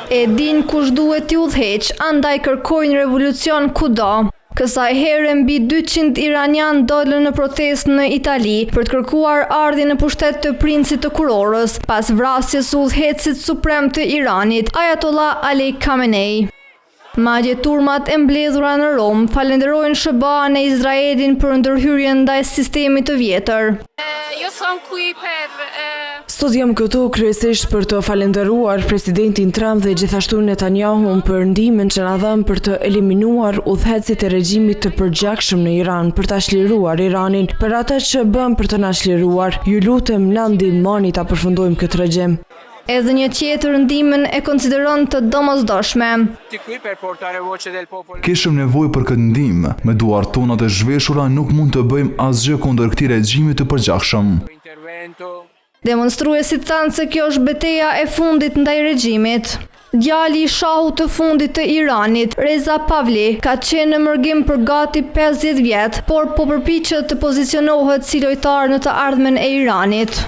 E dinë kush duhet t'i udhëheqë, andaj kërkojnë revolucion kudo. Kësaj here mbi 200 iranianë dolën në protestë në Itali për të kërkuar ardhjen në pushtet të princit të kurorës, pas vrasjes së udhëheqësit suprem të Iranit, Ayatollah Ali Khamenei. Madje turmat e mbledhura në Romë falenderojnë SHBA-në e Izraelin për ndërhyrjen ndaj sistemit të vjetër. Sot jam këtu kryesisht për të falenderuar presidentin Trump dhe gjithashtu Netanyahun për ndihmën që na dhanë për të eliminuar udhëheqësit e regjimit të përgjakshëm në Iran, për ta çliruar Iranin, për atë që bën për të na çliruar. Ju lutem, na ndihmoni ta përfundojmë këtë regjim. Edhe një tjetër ndihmën e konsideron të domosdoshme. Kishim nevojë për këtë ndihmë. Me duart tona të zhveshura nuk mund të bëjmë asgjë kundër këtij regjimi të përgjakshëm. Demonstruesit thanë se kjo është beteja e fundit ndaj regjimit. Djali i shahut të fundit të Iranit, Reza Pahlavi, ka qenë në mërgim për gati 50 vjet, por po përpiqet të pozicionohet si lojtar në të ardhmen e Iranit.